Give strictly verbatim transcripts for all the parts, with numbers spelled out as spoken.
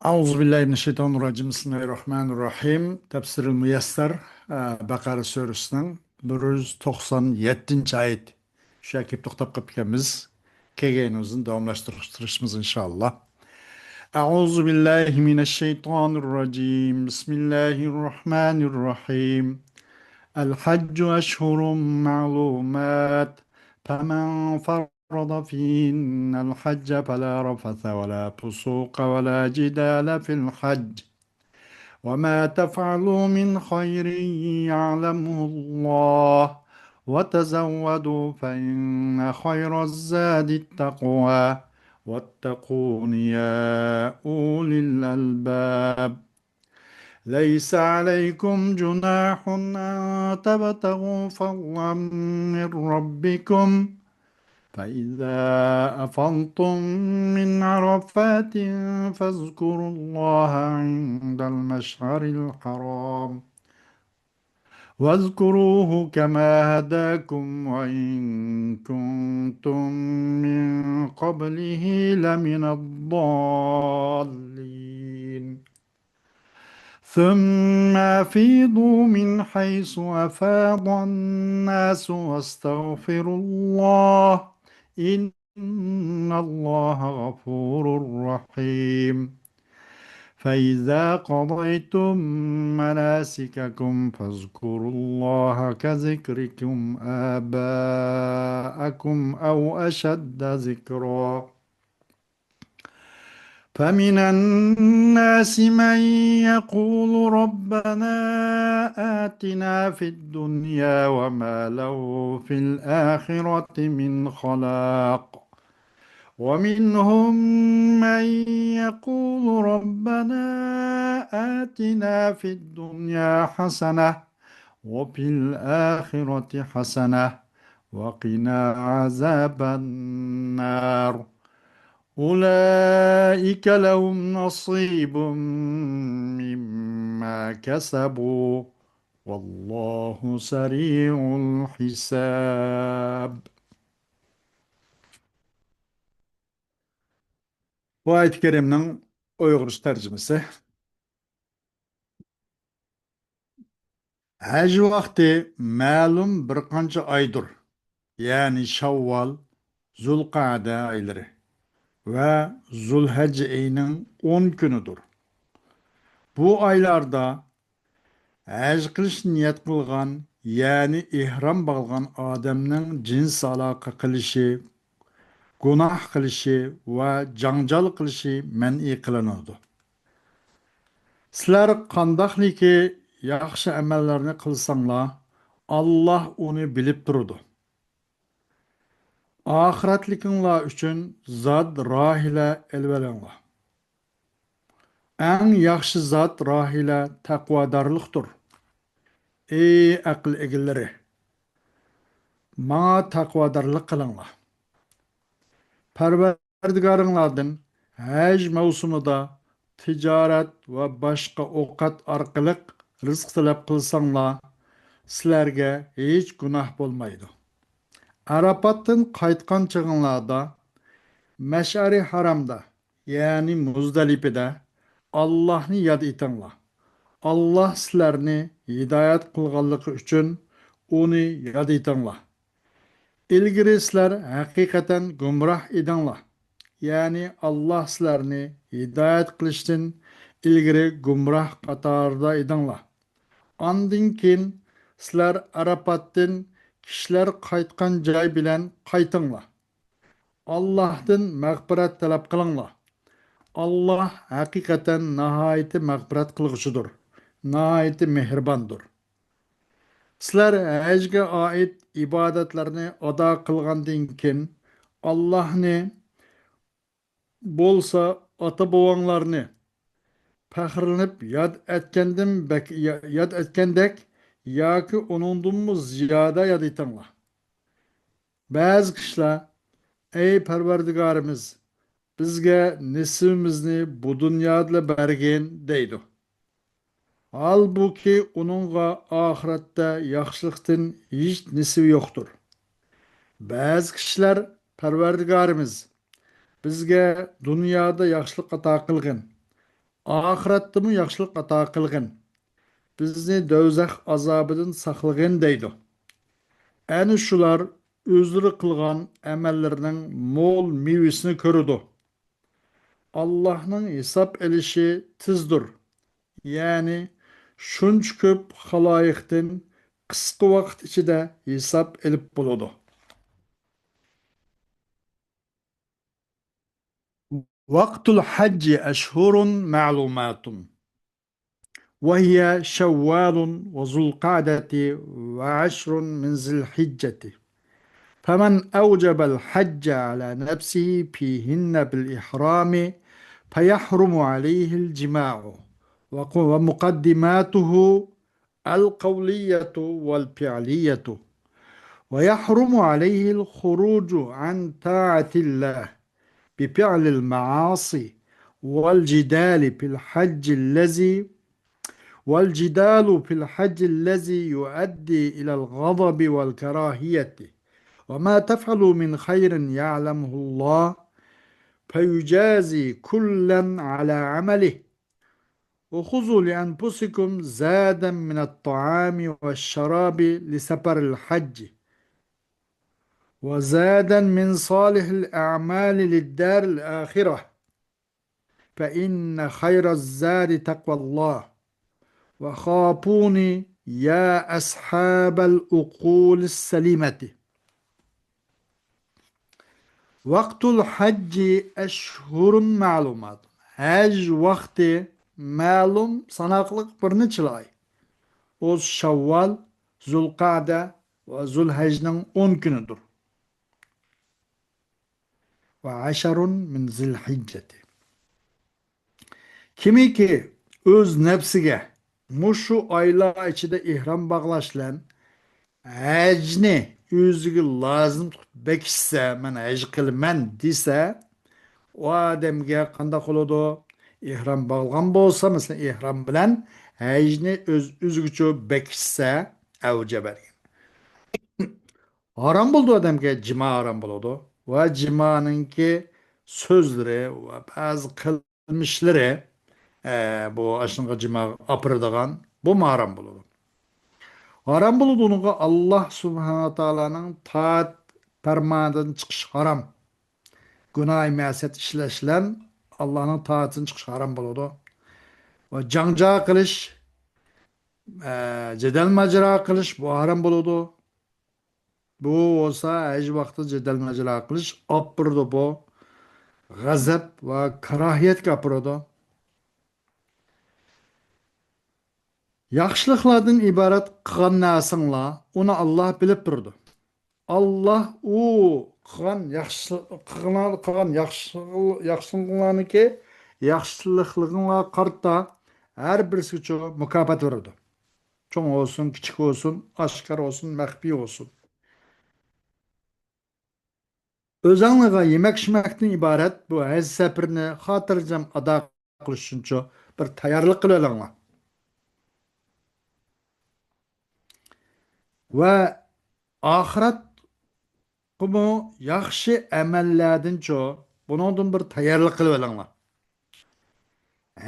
أعوذ بالله من الشيطان الرجيم. بسم الله الرحمن الرحيم. تەپسىرۇل مۇيەسسەر، ئە، بەقەرە سۈرىسىنىڭ بىر يۈز توقسان يەتتىنچى ئايەت. شۇ يەرگە كېلىپ توختاپ قېلىپكەنمىز. كەلگەن يېرىمىزدىن داۋاملاشتۇرۇشىمىز، ئىنشائاللا. أعوذ بالله من الشيطان الرجيم. بسم الله الرحمن الرحيم. الحج أشهر معلومات. فمن فرض فيهن الحج فلا رفث ولا فسوق ولا جدال في الحج. وما تفعلوا من خير يعلمه الله. وتزودوا فإن خير الزاد التقوى. واتقون يا أولي الألباب. ليس عليكم جناح أن تبتغوا فضلا من ربكم. فإذا أفضتم من عرفات فاذكروا الله عند المشعر الحرام. واذكروه كما هداكم وإن كنتم من قبله لمن الضالين. ثم أفيضوا من حيث أفاض الناس واستغفروا الله. إن الله غفور رحيم. فإذا قضيتم مناسككم فاذكروا الله كذكركم آباءكم أو أشد ذكرا. فمن الناس من يقول ربنا آتنا في الدنيا وما له في الآخرة من خلاق. ومنهم من يقول ربنا آتنا في الدنيا حسنة وفي الآخرة حسنة وقنا عذاب النار. أولئك لهم نصيب مما كسبوا والله سريع الحساب. بۇ ئايەت كەرىمنىڭ ئۇيغۇرچە تەرجىمىسى. ھەج ۋاقتى مەلۇم بىر قانچە ئايدۇر، يەنى شاۋۋال، زۇلقەدە ئايلىرى ۋە زۇلھەججە ئېيىنىڭ ئون كۈنىدۇر. بۇ ئايلاردا ھەج قىلىشنى نىيەت قىلغان، يەنى ئېھرام باغلىغان ئادەمنىڭ جىنس ئالاقە قىلىشى، گۇناھ قىلىشى ۋە جاڭجال قىلىشى مەنئى قىلىنىدۇ. سىلەر قانداقلىكى ياخشى ئەمەللەرنى قىلساڭلار، ئاللاھ ئۇنى بىلىپ تۇرىدۇ. ئاخىرەتلىكىڭلار ئۈچۈن زاد راھىلە ئېلىۋېلىڭلار. ئەڭ ياخشى زاد راھىلە تەقۋادارلىقتۇر. ئەي ئەقىل ئىگىلىرى! ماڭا تەقۋادارلىق قىلىڭلار. پەرۋەردىگارىڭلاردىن ھەج مەۋسۇمىدا تىجارەت ۋە باشقا ئوقەت ئارقىلىق رىزىق تەلەپ قىلساڭلار، سىلەرگە ھېچ گۇناھ بولمايدۇ. ئەرەپاتتىن قايتقان چېغىڭلاردا مەشئەرى ھارامدا، يەنى مۇزدەلىپىدە ئاللاھنى ياد ئېتىڭلار. ئاللاھ سىلەرنى ھىدايەت قىلغانلىقى ئۈچۈن ئۇنى ياد ئېتىڭلار. ئىلگىرى سىلەر ھەقىقەتەن گۇمراھ ئىدىڭلار. يەنى ئاللاھ سىلەرنى ھىدايەت قىلىشتىن ئىلگىرى گۇمراھ قاتارىدا ئىدىڭلار. ئاندىن كېيىن سىلەر ئەرەپاتتىن كىشىلەر قايتقان جاي بىلەن قايتىڭلار. ئاللاھتىن مەغپىرەت تەلەپ قىلىڭلار. ئاللاھ ھەقىقەتەن ناھايىتى مەغپىرەت قىلغۇچىدۇر، ناھايىتى مېھرىباندۇر. سىلەر ھەجگە ئائىت ئىبادەتلەرنى ئادا قىلغاندىن كېيىن، ئاللاھنى بولسا ئاتا-بوۋاڭلارنى پەخىرلىنىپ ياد ئەتكەندىن بەك، يا-، ياد ئەتكەندەك ياكى ئۇنىڭدىنمۇ زىيادە ياد ئېتىڭلار. بەزى كىشىلەر، ئەي پەرۋەردىگارىمىز، بىزگە نېسىۋىمىزنى بۇ دۇنيادىلا بەرگىن، دەيدۇ. ھالبۇكى، ئۇنىڭغا ئاخىرەتتە ياخشىلىقتىن ھېچ نېسىۋى يوقتۇر. بەزى كىشىلەر، پەرۋەردىگارىمىز، بىزگە دۇنيادا ياخشىلىق ئاتا قىلغىن، ئاخىرەتتىمۇ ياخشىلىق ئاتا قىلغىن، بىزنى دوزاخ ئازابىدىن ساقلىغىن دەيدۇ. ئەنە شۇلار ئۆزلىرى قىلغان ئەمەللىرىنىڭ مول مېۋىسىنى كۆرىدۇ. ئاللاھنىڭ ھېساب ئېلىشى تېزدۇر. يەنى شۇنچە كۆپ خالايىقتىن قىسقا ۋاقىت ئىچىدە ھېساب ئېلىپ بولىدۇ. وقت الحج أشهر معلومات، وهي شوال وذو القعدة وعشر من ذي الحجة، فمن أوجب الحج على نفسه فيهن بالإحرام فيحرم عليه الجماع، وق-، ومقدماته القولية والفعلية، ويحرم عليه الخروج عن طاعة الله بفعل المعاصي والجدال في الحج الذي، والجدال في الحج الذي يؤدي إلى الغضب والكراهية، وما تفعلوا من خير يعلمه الله فيجازي كلا على عمله، وخذوا لأنفسكم زادا من الطعام والشراب لسفر الحج، وزادا من صالح الأعمال للدار الآخرة، فإن خير الزاد تقوى الله، وخافون يا أصحاب العقول السليمة. وقت الحج أشهر معلومات. ھەج ۋاقتى مەلۇم، ساناقلىق بىر نەچچىلا ئاي. ئۇ شاۋۋال، زۇلقەدە ۋە زۇلھەجنىڭ ئون كۈنىدۇر. وعشر من ذي الحجة. كىمكى ئۆز نەپسىگە مۇشۇ ئايلار ئىچىدە ئېھرام باغلاش بىلەن ھەجنى ئۆزىگە لازىم تۇتۇپ بېكىتسە، مەن ھەج قىلىمەن دېسە، ئۇ ئادەمگە قانداق بولىدۇ؟ ئېھرام باغلىغان بولسا، مەسىلەن، ئېھرام بىلەن ھەجنى ئۆز، ئۆزىگىچە بېكىتسە، ئەۋجەبە دېگەن. ھارام بولىدۇ ئادەمگە، جىما ھارام بولىدۇ. ۋە جىمانىڭكى سۆزلىرى ۋە بەزى قىلمىشلىرى، ئە، بۇ ئاشۇنىڭغا جىماغا ئاپىرىدىغان، بۇمۇ ھارام بولىدۇ. ھارام بولىدۇ ئۇنىڭغا ئاللاھ سۇبھانەھۇ ۋە تائالانىڭ تائەت پەرمانىدىن چىقىش ھارام. گۇناھ مەسىيەت ئىشلەش بىلەن ئاللاھنىڭ تائەتىدىن چىقىش ھارام بولىدۇ. ۋە جاڭجا قىلىش، ئە، جېدەل ماجىرا قىلىش، بۇ ھارام بولىدۇ. بۇ بولسا ھەج ۋاقتىدا جېدەل ماجىرا قىلىش ئاپىرىدۇ، بۇ غەزەپ ۋە كاراھىيەتكە ئاپىرىدۇ. ياخشىلىقلاردىن ئىبارەت قىلغان نەرسەڭلار، ئۇنى ئاللاھ بىلىپ تۇرىدۇ. ئاللاھ ئۇ قىلغان ياخشى، قىلغان، قىلغان ياخشى، ياخشىلىقىڭلارنىڭكى، ياخشىلىقلىرىڭلارغا قارىتا ھەر بىرسىگىچە مۇكاپات بېرىدۇ. چوڭ بولسۇن، كىچىك بولسۇن، ئاشكارا بولسۇن، مەخپىي بولسۇن. ئۆزەڭلارغا يېمەك-ئىچمەكتىن ئىبارەت بۇ ھەج سەپىرىنى خاتىرجەم ئادا قىلىش ئۈچۈنچۇ بىر تەييارلىق قىلىۋېلىڭلار. ۋە ئاخىرەتقىمۇ ياخشى ئەمەللەردىنچۇ، بۇنىڭدىن بىر تەييارلىق قىلىۋېلىڭلار.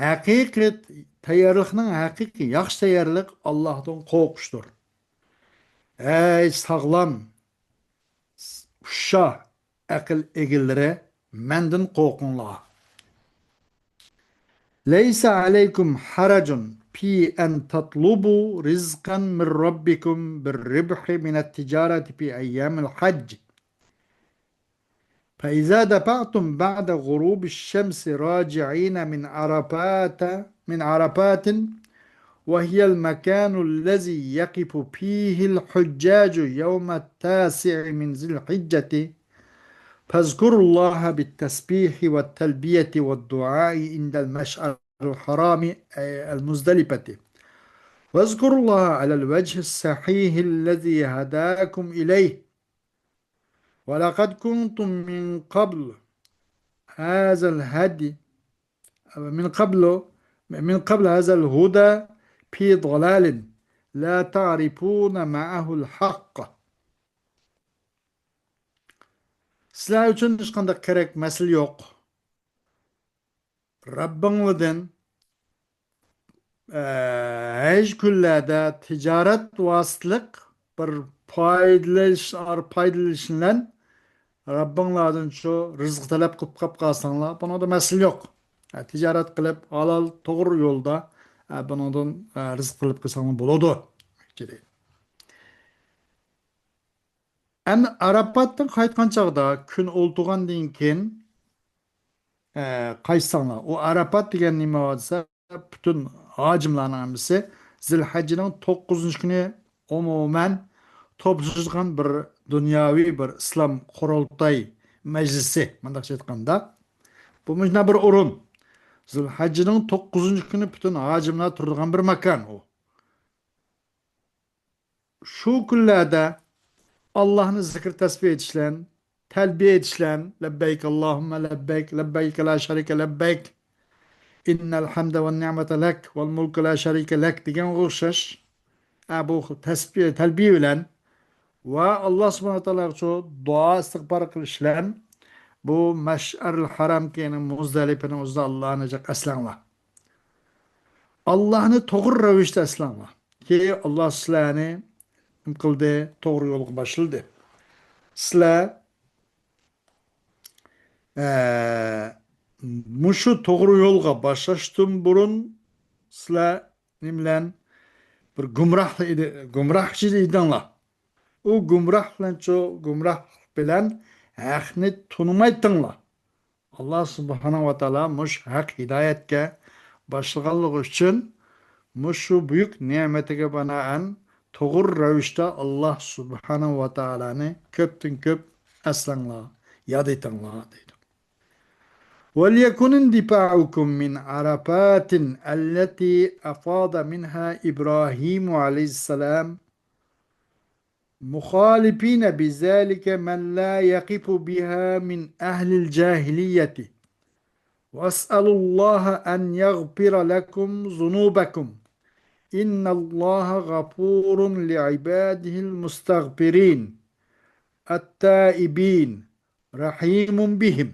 ھەقىقىي تەييارلىقنىڭ، ھەقىقىي ياخشى تەييارلىق ئاللاھتىن قورقۇشتۇر. ئەي ساغلام، ئۇششاق ئەقىل ئىگىلىرى، مەندىن قورقۇڭلار. ليس عليكم حرج في أن تطلبوا رزقا من ربكم بالربح من التجارة في أيام الحج. فإذا دفعتم بعد غروب الشمس راجعين من عرفات، من عرفات، وهي المكان الذي يقف فيه الحجاج يوم التاسع من ذي الحجة، فاذكروا الله بالتسبيح والتلبية والدعاء عند المشعر الحرام، أي المزدلفة، واذكروا الله على الوجه الصحيح الذي هداكم إليه، ولقد كنتم من قبل هذا الهدي، من قبل، من قبل هذا الهدى في ضلال لا تعرفون معه الحق. سىلەر ئۈچۈن ھېچقانداق كېرەك مەسىلە يوق. رەببىڭلاردىن ئە، ھەج كۈنلەردە تىجارەت ۋاسىتىلىك بىر پايدىلىنىش، پايدىلىنىش بىلەن رەببىڭلاردىن شۇ رىزىق تەلەپ قىلىپ قاپ قالساڭلار، بۇنىڭدا مەسىلە يوق. ئە، تىجارەت قىلىپ، ھالال، توغرا يولدا، ئە، بۇنىڭدىن، ئە، رىزىق تېپىپ قىلساڭلار بولىدۇ. ئەمدى ئارافاتتىن قايتقان چاغدا كۈن ئولتۇرغاندىن كېيىن، ئە، قايتساڭلار. ئۇ ئارافات دېگەن نېمە دېسە، پۈتۈن ھاجىملارنىڭ ھەممىسى زىلھەججىنىڭ توققۇزىنچى كۈنى ئومۇمەن توپلىشىدىغان بىر دۇنياۋى بىر ئىسلام قۇرۇلتاي مەجلىسى، مۇنداقچە ئېيتقاندا. بۇ مۇشۇنداق بىر ئورۇن. زىلھەججىنىڭ توققۇزىنچى كۈنى پۈتۈن ھاجىملار تۇرىدىغان بىر ماكان ئۇ. شۇ كۈنلەردە ئاللاھنى زىكىر تەسبىھ ئېيتىش بىلەن، تەلبىيە ئېيتىش بىلەن، لەببەيك ئاللاھۇممە لەببەيك، لەببەيك لا شەرىكە لەببەيك، ئىننەل ھەمدە ۋەن نىئمەتە لەك ۋەل مۇلكە لا شەرىكە لەك دېگەنگە ئوخشاش، ئە، بۇ تەسبىھ، تەلبىيە بىلەن ۋە ئاللا سۇبھانەھۇ ۋە تائالاغا شۇ دۇئا ئىستىغپار قىلىش بىلەن بۇ مەشئەرىل ھارامكىنىڭ مۇزدەلىپىنىڭ ئۆزىدە ئاللانى جىق ئەسلەڭلار. ئاللاھنى توغرا رەۋىشتە ئەسلەڭلار. كى ئاللا سىلەرنى نېمە قىلدى؟ توغرا يولغا باشلىدى. سىلەر، ئە، مۇشۇ توغرا يولغا باشلاشتىن بۇرۇن سىلەر نېمە بىلەن؟ بىر گۇمراھ ئىدى، گۇمراھ ئىچىدە ئىدىڭلار. ئۇ گۇمراھ بىلەن شۇ گۇمراھلىق بىلەن ھەقنى تونۇمايتتىڭلار. ئاللا سۇبھانەھۇ ۋە تائالا مۇشۇ ھەق ھىدايەتكە باشلىغانلىقى ئۈچۈن مۇشۇ بۈيۈك نېمىتىگە بىنائەن توغرا رەۋىشتە ئاللا سۇبھانەھۇ ۋە تائالانى كۆپتىن كۆپ ئەسلەڭلار، ياد ئېتىڭلار دەيدۇ. وليكن اندفاعكم من عرفات التي أفاض منها إبراهيم عليه السلام مخالفين بذلك من لا يقف بها من أهل الجاهلية، واسألوا الله أن يغفر لكم ذنوبكم، إن الله غفور لعباده المستغفرين التائبين رحيم بهم.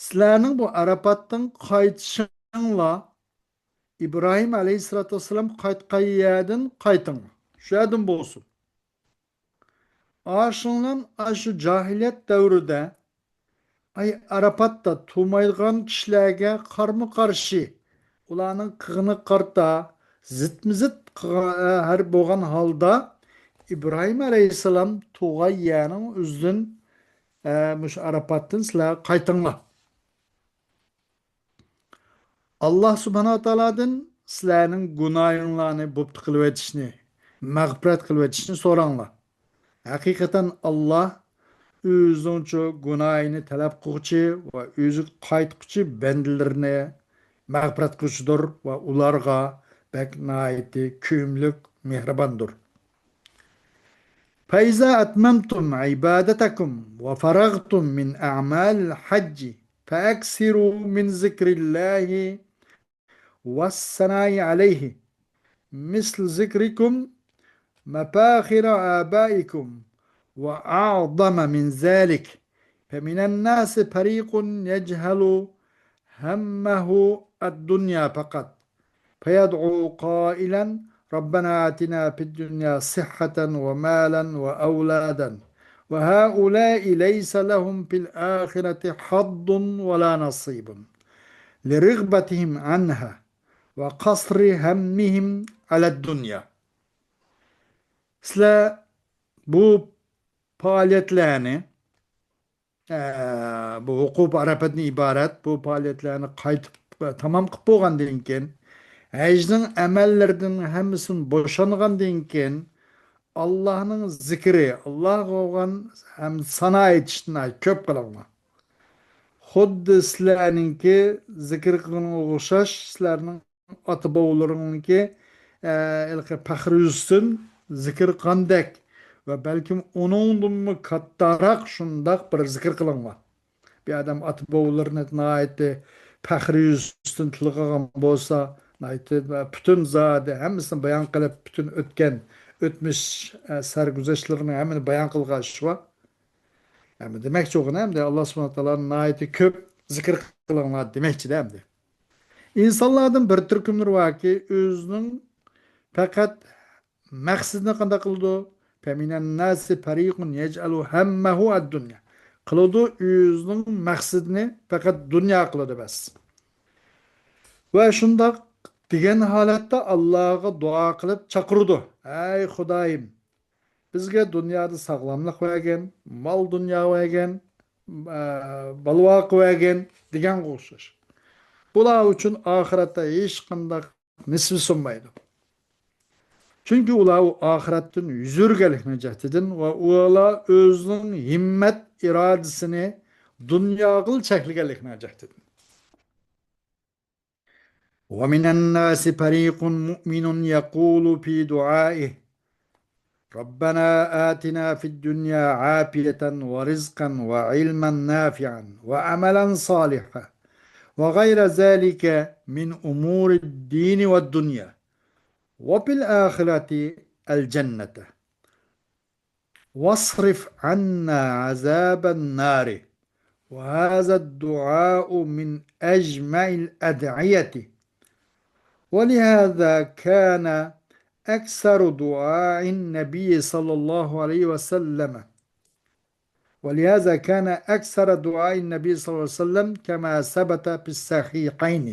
سىلەرنىڭ بۇ ئارافاتتىن قايتىشىڭلار ئىبراھىم ئەلەيھىسسالاتۇ ۋەسسالام قايتقان يەردىن قايتىڭلار. شۇ يەردىن بولسۇن. ئاشۇڭلار ئاشۇ جاھىلىيەت دەۋرىدە، ئاي، ئارافاتتا تۇرمايدىغان كىشىلەرگە قارمۇ قارشى، ئۇلارنىڭ قىغىنىغا قارىتا زىتمۇ زىت قىغا-، ھەر بولغان ھالدا ئىبراھىم ئەلەيھىسسالام تۇرغان يەرنىڭ ئۆزىدىن، ئە، مۇشۇ ئارافاتتىن سىلەر قايتىڭلار. ئاللا سۇبھانەھۇ ۋە تائالادىن سىلەرنىڭ گۇناھىڭلارنى بۇپتا قىلىۋېتىشنى، مەغپىرەت قىلىۋېتىشنى سوراڭلار. ھەقىقەتەن ئاللا ئۆزىنىڭچۇ گۇناھىنى تەلەپ قىلغۇچى ۋە ئۆزىگە قايتقۇچى بەندىلىرىنى مەغپىرەت قىلغۇچىدۇر ۋە ئۇلارغا بەك ناھايىتى كۆيۈملۈك، مېھرىباندۇر. فإذا أتممتم عبادتكم وفرغتم من أعمال الحج فأكثروا من ذكر الله والثناء عليه مثل ذكركم مفاخر آبائكم وأعظم من ذلك، فمن الناس فريق يجعل همه الدنيا فقط، فيدعو قائلا: ربنا آتنا في الدنيا صحة ومالا وأولادا، وهؤلاء ليس لهم في الآخرة حظ ولا نصيب، لرغبتهم عنها وقصر همهم على الدنيا. سىلەر بۇ پائالىيەتلەرنى، ئە، بۇ ۋۇقۇف ئەرەپەتتىن ئىبارەت بۇ پائالىيەتلەرنى قايتىپ، ئە، تامام قىلىپ بولغاندىن كېيىن، ھەجنىڭ ئەمەللىرىدىن ھەممىسىدىن بوشانغاندىن كېيىن، ئاللانىڭ زىكرى، ئاللاغا بولغان ھەم سانا ئېيتىشنى كۆپ قىلىڭلار. خۇددى سىلەرنىڭكى زىكىر قىلغىنىغا ئوخشاش، سىلەرنىڭ ئاتا-بوۋىلىرىڭنىڭكى، ئە، ھېلىقى پەخرى يۈزىسىدىن زىكىر قىلغاندەك ۋە بەلكىم ئۇنىڭدىنمۇ كاتتاراق شۇنداق بىر زىكىر قىلىڭلار. بىر ئادەم ئاتا-بوۋىلىرىنى ناھايىتى پەخرى يۈزىسىدىن تىلغا ئالغان بولسا، ناھايىتى پۈتۈن زادى ھەممىسىنى بايان قىلىپ، پۈتۈن ئۆتكەن، ئۆتمۈش، ئە، سەرگۈزەشتلىرىنى ھەممىنى بايان قىلغان ئىش بار. ئەمدى دېمەكچى بولغىنى ئەمدى ئاللا سۇبھانەھۇ ۋە تائالا ناھايىتى كۆپ زىكىر قىلىڭلار دېمەكچىدە ئەمدى. ئىنسانلاردىن بىر تۈركۈملىرى باركى، ئۆزىنىڭ پەقەت مەقسىتىنى قانداق قىلىدۇ؟ فَمِنَ النَّاسِ فَرِيقٌ يَجْعَلُ هَمَّهُ الدُّنْيَا. قىلىدۇ، ئۆزىنىڭ مەقسىتىنى پەقەت دۇنيا قىلىدۇ بەس. ۋە شۇنداق دېگەن ھالەتتە ئاللاغا دۇئا قىلىپ چاقىرىدۇ: «ئەي خۇدايىم، بىزگە دۇنيادا ساغلاملىق بەرگىن، مال دۇنيا بەرگىن، ئە، بالا-ۋاقا بەرگىن» دېگەنگە ئوخشاش. بۇلار ئۈچۈن ئاخىرەتتە ھېچقانداق نېسىۋى سۇنمايدۇ. چۈنكى ئۇلار ئۇ ئاخىرەتتىن يۈز ئۆرۈگەنلىكنىڭ جەھىتىدىن ۋە ئۇلار ئۆزىنىڭ ھىممەت ئىرادىسىنى دۇنياغىلا چەكلىگەنلىكنىڭ جەھىتىدىن. وَمِنَ النَّاسِ فَرِيقٌ مُؤْمِنٌ يَقُولُ فِي دُعَائِهِ رَبَّنَا آتِنَا فِي الدُّنْيَا عَافِيَةً وَرِزْقًا وَعِلْمًا نَافِعًا وَعَمَلًا صَالِحًا وَغَيْرَ ذَلِكَ مِنْ أُمُورِ الدِّينِ وَالدُّنْيَا وَفِي الْآخِرَةِ الْجَنَّةَ وَاصْرِفْ عَنَّا عَذَابَ النَّارِ. وَهَذَا الدُّعَاءُ مِنْ أَجْمَعِ الْأَدْعِيَةِ. وَلِهَذَا كَانَ أَكْثَرُ دُعَاءِ النَّبِيِّ صَلَّى اللهُ عَلَيْهِ وَسَلَّمَ. وَلِهَذَا كَانَ أَكْثَرَ دُعَاءِ النَّبِيِّ صَلَّى اللهُ عَلَيْهِ وَسَلَّمَ كَمَا ثَبَتَ فِي الصَّحِيحَيْنِ.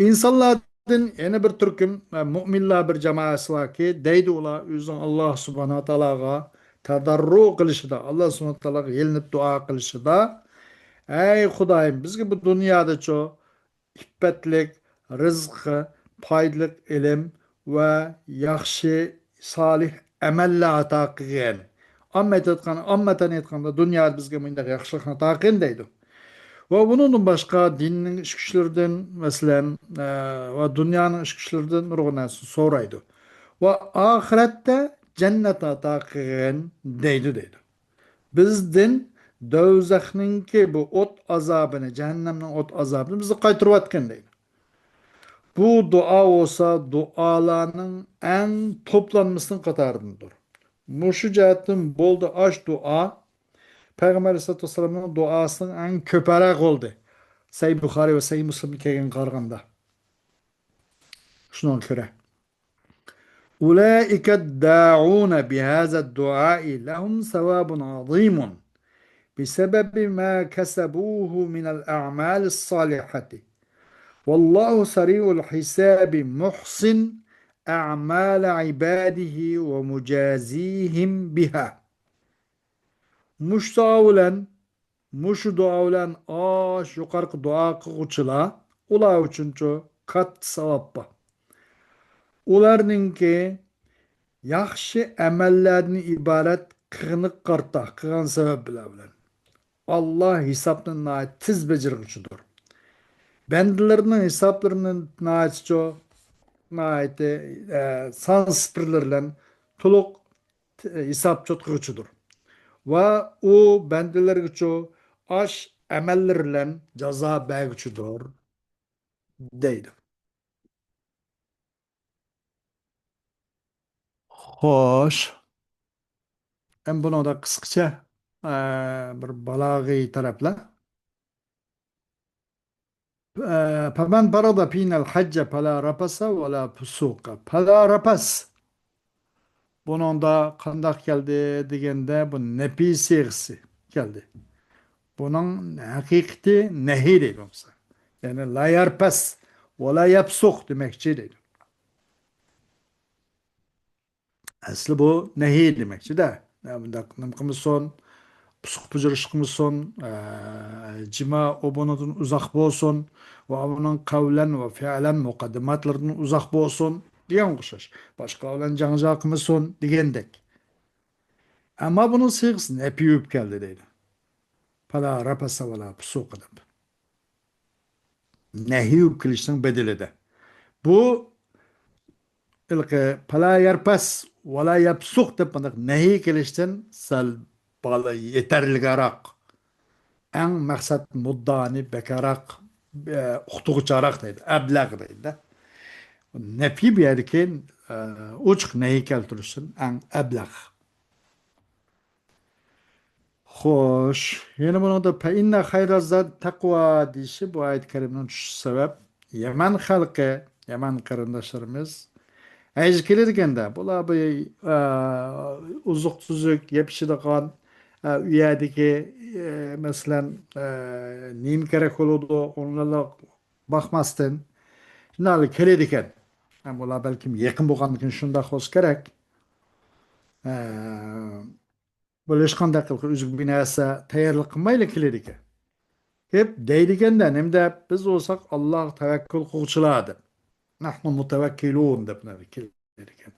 ئىنسانلاردىن يەنە بىر تۈركۈم، ئە، مۇئمىنلار بىر جامائەسى باركى، دەيدۇ ئۇلار ئۆزىنىڭ ئاللا سۇبھانەھۇ ۋە تائالاغا تەدەررۇ قىلىشىدا، ئاللا سۇبھانەھۇ ۋە تائالاغا يېلىنىپ دۇئا قىلىشىدا: «ئەي خۇدايىم، بىزگە بۇ دۇنيادىچۇ ئىپپەتلىك رىزقى، پايدىلىق ئىلىم ۋە ياخشى، سالىھ ئەمەللەر ئاتا قىلغىن. ئاممىتەن ئېيتقان-، ئاممىتەن ئېيتقاندا، دۇنيادا بىزگە مۇنداق ياخشىلىقنى ئاتا قىلغىن» دەيدۇ. ۋە بۇنىڭدىن باشقا دىننىڭ ئىچ كۈچلىرىدىن، مەسىلەن، ئە، ۋە دۇنيانىڭ ئىچ كۈچلىرىدىن نۇرغۇن نەرسىنى سورايدۇ. ۋە ئاخىرەتتە جەننەتنى ئاتا قىلغىن دەيدۇ، دەيدۇ. بىزدىن دوزاخنىڭكى بۇ ئوت ئازابىنى، جەھەننەمنىڭ ئوت ئازابىنى بىزنى قايتۇرۇۋەتكىن دەيدۇ. بۇ دۇئا بولسا دۇئالارنىڭ ئەڭ توپلانمىسىنىڭ قاتارىدىندۇر. مۇشۇ جەھەتتىن بولدى ئاش دۇئا پەيغەمبەر ئەلەيھىسسالاتۇ ۋەسسالامنىڭ دۇئاسىنىڭ ئەڭ كۆپرەك بولدى. سەھىھ بۇخارى ۋە سەھىھ مۇسلىمدا كەلگەنگە قارىغاندا. شۇنىڭغا كۆرە. أولئك الداعون بهذا الدعاء لهم ثواب عظيم بسبب ما كسبوه من الأعمال الصالحة. والله سريع الحساب محصٍ أعمال عباده ومجازيهم بها. مۇشۇ دۇئا بىلەن، مۇشۇ دۇئا بىلەن ئاش يۇقىرىقى دۇئا قىلغۇچىلار، ئۇلار ئۈچۈنچۇ كاتتا ساۋاب بار. ئۇلارنىڭكى ياخشى ئەمەللەردىن ئىبارەت قىلغىنىغا قارىتا قىلغان سەۋەبلەر بىلەن ئاللا ھېسابنى ناھايىتى تېز بېجىرگۈچىدۇر. بەندىلىرىنىڭ ھېسابلىرىنى ناھايىتىچۇ، ناھايىتى، ئە، سان سىپىرلىرى بىلەن تولۇق ھېساب چوتقىغۇچىدۇر. ۋە ئۇ بەندىلەرگىچۇ ئاش ئەمەللىرى بىلەن جازا بەرگۈچىدۇر، دەيدۇ. خوش. ئەمدى بۇنىڭدا قىسقىچە، ئە، بىر بالاغىي تەرەپلەر. ئە، فَمَنْ فَرَضَ فِينَا الْحَجَّ فَلَا رَفَثَ وَلَا فُسُوقَ. فَلَا رَفَثَ. بۇنىڭدا قانداق كەلدى دېگەندە، بۇ نەپىي سىيغىسى كەلدى. بۇنىڭ ھەقىقىتى نەھىي دەيدۇ بولمىسا. يەنى لا يرفث ولا يفسق دېمەكچى دەيدۇ. ئەسلى بۇ نەھىي دېمەكچىدە. يا، بۇنداق نېمە قىلمىسۇن، پۇسۇق پۇجۇرۇش قىلمىسۇن، ئە، جىما ئوبۇنىدىن ئۇزاق بولسۇن، ۋە ئۇنىڭ قەۋلەن ۋە فېئلەن مۇقەددىماتلىرىدىن ئۇزاق بولسۇن دېگەن ئوخشاش. باشقىلار بىلەن جاڭجا قىلمىسۇن دېگەندەك. ئەمما بۇنىڭ سىيغىسى نەپىي بولۇپ كەلدى دەيدۇ. فَلَا رَفَثَ وَلَا فُسُوقَ دەپ. نەھىي بولۇپ كېلىشنىڭ بەدىلىدە. بۇ ھېلىقى فَلَا يرفث وَلَا يفسق دەپ بۇنداق نەھىي كېلىشتىن سەل بالا يېتەرلىكراق. ئەڭ مەقسەت مۇددىئانى بەكراق، ئە، ئۇقتۇرغۇچاراق دەيدۇ، ئەبلەغ دەيدۇ. نەپىي بۇ يەردىكى، ئە، ئوچۇق نەھىي كەلتۈرۈشتىن ئەڭ ئەبلەغ. خوش، يەنە بۇنىڭدا «فإن خير الزاد التقوى» دېيىشى بۇ ئايەت كەرىمىنىڭ چۈشۈشى سەۋەب، يەمەن خەلقى، يەمەن قېرىنداشلىرىمىز ھەجگە كېلىدىكەندە، بۇلار بۇ، ئە، ئوزۇق-تۈزۈك، يەپ ئىچىدىغان، ئە، ئۇ يەردىكى، ئە، مەسىلەن، ئە، نېمە كېرەك بولىدۇ، ئۇنىڭغا باقماستىن، شۇنداق كېلىدىكەن. ھە، بۇلار بەلكىم يېقىن بولغاندىكىن شۇنداق بولسا كېرەك. ئە، بۇلار ھېچقانداق قىلىپ ئۆزىگە بىر نەرسە تەييارلىق قىلمايلا كېلىدىكەن. دەپ دەيدىكەندە، نېمە دەپ، «بىز بولساق ئاللاغا تەۋەككۈل قىلغۇچىلار» دەپ. «نەھنۇ مۇتەۋەككىلۇن» دەپ كېلىدىكەن.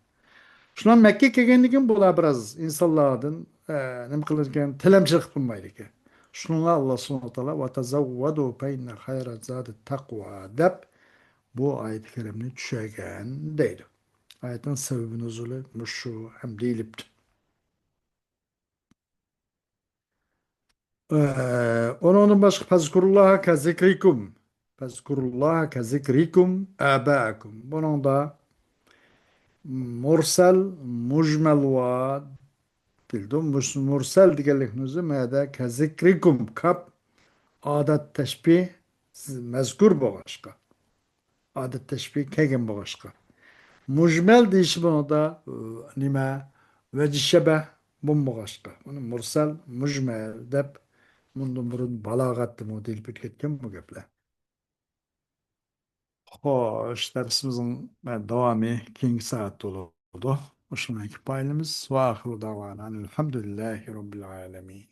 شۇلار مەككە كەلگەندىن كېيىن بۇلار بىراز ئىنسانلاردىن، ئە، نېمە قىلىدىكەن، تىلەمچىلىك قىلمايدىكەن. شۇنىڭغا ئاللا سۇبھانەھۇ ۋە تائالا «ۋەتەزەۋۋەدۇ فەئىننە خەيرە زادى تەقۋا» دەپ بۇ ئايەت كەرىمنى چۈشۈرگەن دەيدۇ. ئايەتنىڭ سەۋەبى نۇزۇلى مۇشۇ ھەم دېيىلىپتۇ. ئە، ئۇنىڭدىن باشقا «فەزكۇرۇللاھە كەزىكرىكۇم، فەزكۇرۇللاھە كەزىكرىكۇم ئابائەكۇم». بۇنىڭدا مۇرسەل، مۇجمەل ۋە بىلدۇم. مۇرسەل دېگەنلىكنىڭ ئۆزى مەدە «كەزىكرىكۇم» كاپ ئادەت تەشبىھ مەزكۇر بولغاچقا. ئادەت تەشبىھ كەلگەن بولغاچقا. مۇجمەل دېيىشى بۇنىڭدا، ئۇ، نېمە، ۋەجىھ شەبەھ بولمىغاچقا. بۇنى مۇرسەل، مۇجمەل دەپ مۇندىن بۇرۇن بالاغەتتىمۇ دېيىلىپ ئۆتۈپ كەتكەن بۇ گەپلەر. خوش، دەرسىمىزنىڭ داۋامى كېيىنكى سائەتتە بولىدۇ. مۇشۇنىڭ كىپايىلىمىز. ۋە ئاخىرۇ داۋانا ئەلھەمدۇلىللاھى رەببىل ئالەمىن.